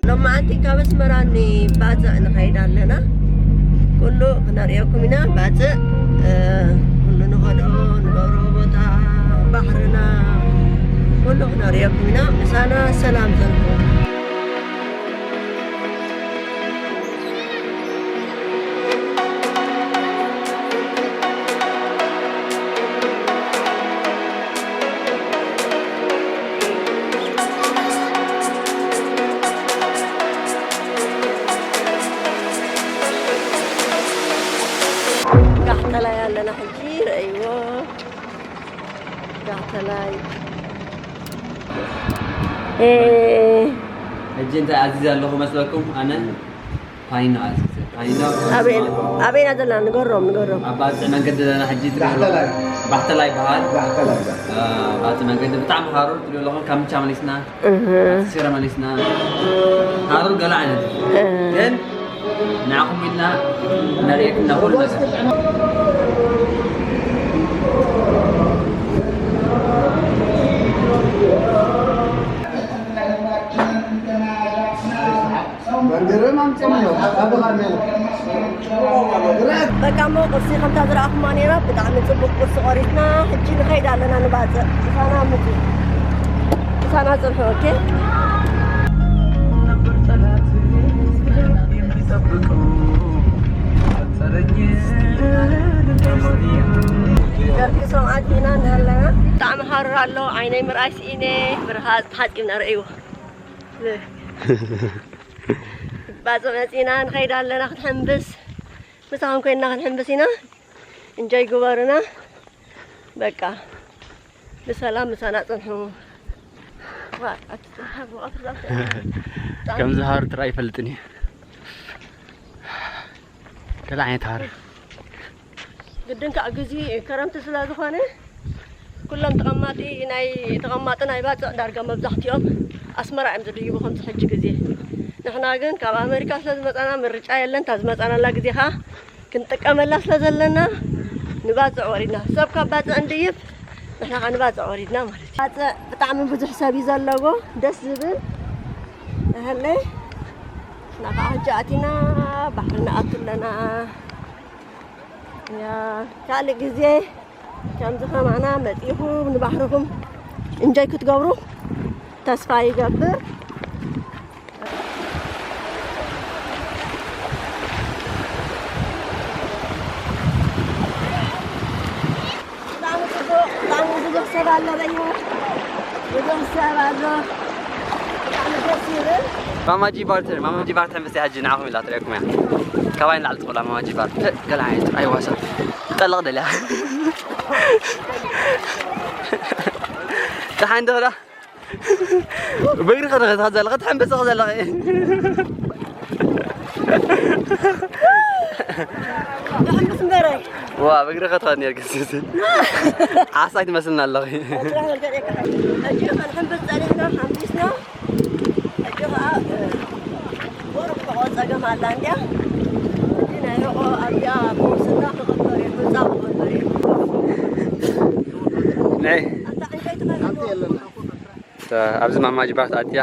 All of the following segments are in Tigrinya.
ሎማዓንቲ ካብ ኣስመራ ንባጽዕ ንኸይድ ኣለና። ኩሉ ክነርእየኩም ኢና። ባጽዕ፣ እ፣ ኩሉ ንኸዶ ንገብሮ ቦታ፣ ባሕርና፣ ኩሉ ክነርእየኩም ኢና። ምሳና ሰላም ዘንሑ። ጋሕተላይ ኣለና ሕጂ፣ ረእይዎ። ጋሕተላይ። እ፣ ሕጂ እንታይ ኣዚዘ ኣለኹ መስለኩም? ኣነ ፓኒኖ ኣዚዘ። ፓኒኖ ኣበይ-፣ ኣበይና ዘለና? ንገሮም፣ ንገሮም። ኣብ ባጽዕ መንገዲ ዘለና ሕጂ ትሪእዎ ኣለኹም። ባሕተላይ። ባሕተላይ ይበሃል። ባሕተላይ ይበሃል። እ፣ ባጽዕ መንገዲ ብጣዕሚ ሃሩር ትሪእዎ ኣለኹም። ካብ ምቻ መሊስና፣ እህ። ካብ ሲረ መሊስና። ሃሩር ገለ ዓይነት እዩ። እህ። ግን ንዓኹም ኢልና ነርእየኩም ኢና ኩሉ ነገር። በርገርም ኣምፅኦም እዮም። በቃ እሞ ቁርሲ ከምታ ዝረኣኹማ ነይራ፣ ብጣዕሚ ፅቡቅ ቁርሲ ቆሪስና። ሕጂ ንኸይድ ኣለና ንባፅዕ። ምሳና ምፁ። ምሳና ፅንሑ፣ ኦኬ? ገርጊሶም ኣቲና እናሃለና። ብጣዕሚ ሃሩር ኣሎ። ዓይነይ ምርኣይ ስኢነ። ብርሃ ተሓፂብና ረእይዎ። ባፅዕ መፂና ንኸይድ ኣለና ክንሕምብስ። ምሳኹም ኮይንና ክንሕምብስ ኢና። እንጆይ ግበሩና። በቃ ብሰላም ምሳና ፅንሑ። ዋ፣ ኣቲ ፅንሓ፣ ብቐትሪ ዛፍ ከምዚ ሃሩ ጥራይ ይፈልጥን እዩ። ገለ ዓይነት ሃሩ። ግድን ከዓ ግዜ ክረምቲ ስለ ዝኾነ ኩሎም ተቐማጢ ናይ፣ ተቐማጢ ናይ ባፅዕ ዳርጋ መብዛሕትኦም ኣስመራ እዮም ዝድይቡ ከምዚ ሕጂ ግዜ። ንሕና ግን ካብ ኣሜሪካ ስለ ዝመፃና ምርጫ የለን። እታ ዝመፃናላ ግዜ ከዓ ክንጥቀመላ ስለ ዘለና ንባፅዕ ወሪድና። ሰብ ካብ ባፅዕ እንድይብ፣ ንሕና ከዓ ንባፅዕ ወሪድና ማለት እዩ። ባፅዕ ብጣዕሚ ብዙሕ ሰብ እዩ ዘለዎ፣ ደስ ዝብል። እህለ፣ ንሕና ከዓ ሕጂ ኣቲና ባሕሪ ንኣቱ ኣለና። ያ፣ ካልእ ግዜ ከምዚ ከማና መፂኹም ንባሕርኹም እንጆይ ክትገብሩ ተስፋ ይገብር። ብጣዕሚ ፅቡቅ፣ ብጣዕሚ ብዙሕ ሰብ ኣሎ በይኑ። ብዙሕ ሰብ ኣሎ። ብጣዕሚ ደስ ይብል። ማማ ጂ ባርተር፣ ማማ ጂ ባርተር ምስ ሕጂ ንዓኹም ኢላ ትርእየኩም እያ። ካባይ ንላዕሊ ትኽእላ ማማ ጂ ባርተር። ገለ ዓይነት ኣይዋሳ። ትጠልቕ ደልያ። ደሓን ዶ ኸዳ? በእግሪ ኸዳ ዘለኻ፣ ትሕምብስ ዘለኻ። ይሕምብስ እምበረይ። ዋ፣ በእግሪ ኸዳ ነርክስ። ዓሳ ኣይትመስልና ኣለኺ። ሕጂ ኸንሕምብስ ጸኒሕና፣ ሓምቢስና። ሕጂ ኸዓ፣ እ፣ ቁሩብ ሕቖ ጸገም ኣላ እንድያ። ሕጂ ናይ ሕቖ ኣብዚኣ ክወስዳ ክቕበር እዩ፣ ምጻእ ክቕበር እዩ። ናይ ኣታ ዕንጨይቲ ኸ-፣ ሓንቲ የለና። እ፣ ኣብዚ ማማ ጅባር ተኣትያ።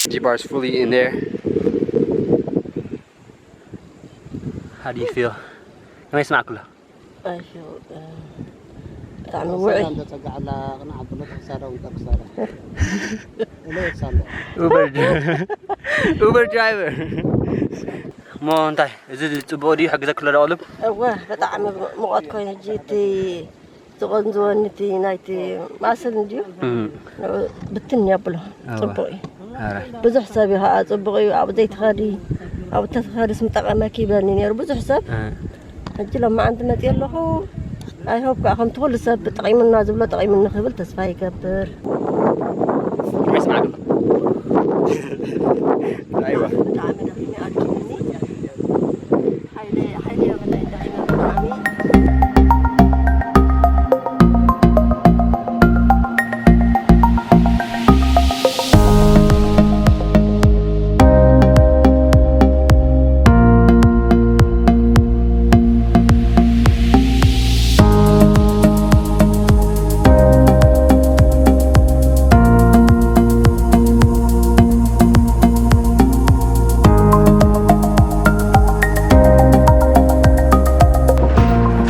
G-Bar is fully in there. How do you feel? ከመይ ይስማዕኩ ኣሎ? ኣይ፣ እ፣ ብጣዕሚ ውዑይ። ክሳዳ እንተጸግዓላ ቅንዕ ኣብሎ፣ ክሳዳ እውን ጠብ ክሳዳ። እለ የብሳሎ። ኡበር ድራይቨር። እሞ እንታይ፣ እዚ ጽቡቕ ድዩ? ይሕግዘኪ ኣሎ ዶ ቁልብ? እወ፣ ብጣዕሚ ሙቐት ኮይኑ፣ ሕጂ እቲ ዝቐንዝወኒ እቲ ናይቲ ማስል እንድዩ። እም። ብትን የብሎ። እወ። ጽቡቕ እዩ። ኣረ። ብዙሕ ሰብ እዩ ኸዓ፣ ጽቡቕ እዩ። ኣብኡ ዘይትኸዲ፣ ኣብኡ ተትኸድስ ምጠቐመኪ ይብለኒ ነይሩ ብዙሕ ሰብ። ሕጂ ሎማዓንቲ መፅእ ኣለኹ። ኣይ ሆፕ ከዓ ከምቲ ኩሉ ሰብ ጠቒሙና ዝብሎ ጠቒሙኒ ክብል ተስፋ ይገብር። ይስማዕኩም። ኣይዋ ብጣዕሚ ደኺመ ኣድኪሙኒ። ሓይለ ሓይለ የብለይ ደኺመ ብጣዕሚ።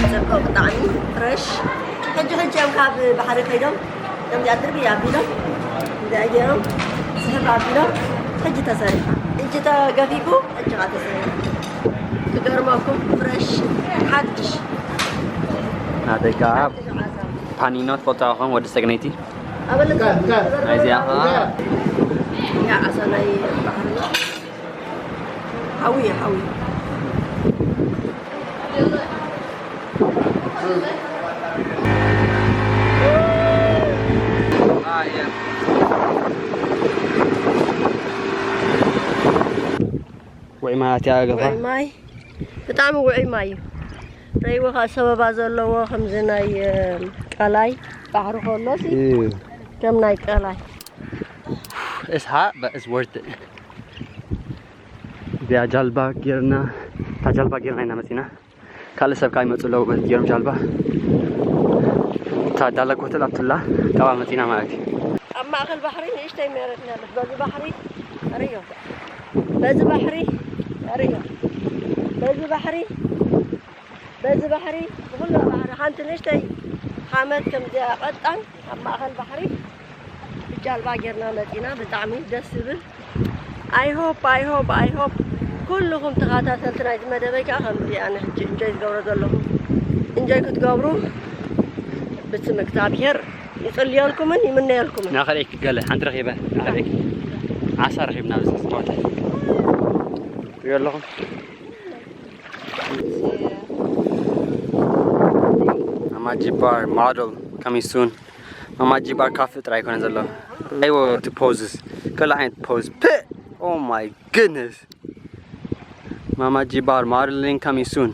ጽቡቕ ብጣዕሚ ፍረሽ። ሕጂ ሕጂ እዮም ካብ ባሕሪ ከይዶም ከምዚኣ ድርቢ ኣቢሎም እዚኣ ገይሮም ስሕብ ኣቢሎም ሕጂ ተሰሪሓ። ሕጂ ተገፊፉ ሕጂ ኸዓ ተሰሪሓ። ክገርመኩም ፍረሽ ሓድሽ ናተይ ከዓ ፓኒኖ ትፈልጡ ኢኹም ወዲ ሰግነይቲ ኣበለካ ናይዚኣ ከዓ እያ ዓሳ ናይ ባሕርና ሓዊ ሓዊ ውዒ ማይ ኣትያ ገፋ ውዒ ማይ ብጣዕሚ ውዒ ማይ እዩ። ረይዎ ከዓ ሰበባ ዘለዎ ከምዚ ናይ ቀላይ ባሕሪ ከሎ ከም ናይ ቀላይ It's hot, but it's worth it. እዚኣ ጃልባ ጌርና እታ ጃልባ ጌርና ኢና መፂና። ካልእ ሰብ ከዓ ይመፁ ኣለዉ በዚ ገይሮም ጃልባ። እታ ዳለግ ሆተል ኣብትላ ካብኣ መፂና ማለት እዩ። ኣብ ማእኸል ባሕሪ ንእሽተይ መሬት ነለት በዚ ባሕሪ ርእዮ በዚ ባሕሪ ርእዮ በዚ ባሕሪ በዚ ባሕሪ ብኩሉ ባሕሪ ሓንቲ ንእሽተይ ሓመድ ከምዚኣ ቀጣን ኣብ ማእኸል ባሕሪ ብጃልባ ጌርና መፂና ብጣዕሚ ደስ ዝብል I hope I hope I hope ኩልኹም ተኸታተልቲ ናይዚ መደበይ ከዓ ከምዚ ኣነ ሕጂ እንጆይ ዝገብሮ ዘለኹም እንጆይ ክትገብሩ ብስም እግዚኣብሔር ይፅልየልኩምን ይምነየልኩምን ናኸደይ ክገለ ሓንቲ ረኺበ ናኸደይ ዓሳ ረኺብና ኣብዚ ቦታ ሪኦ ኣለኹም ማማ ጂባር ማደል coming soon ማማ ጂባር ካፌ ጥራይ ኣይኮነ ዘሎ ኣይዎ እቲ ፖዝስ ከለ ዓይነት ፖዝ ፕ oh my goodness ማማ ጂባር ማደሊን coming soon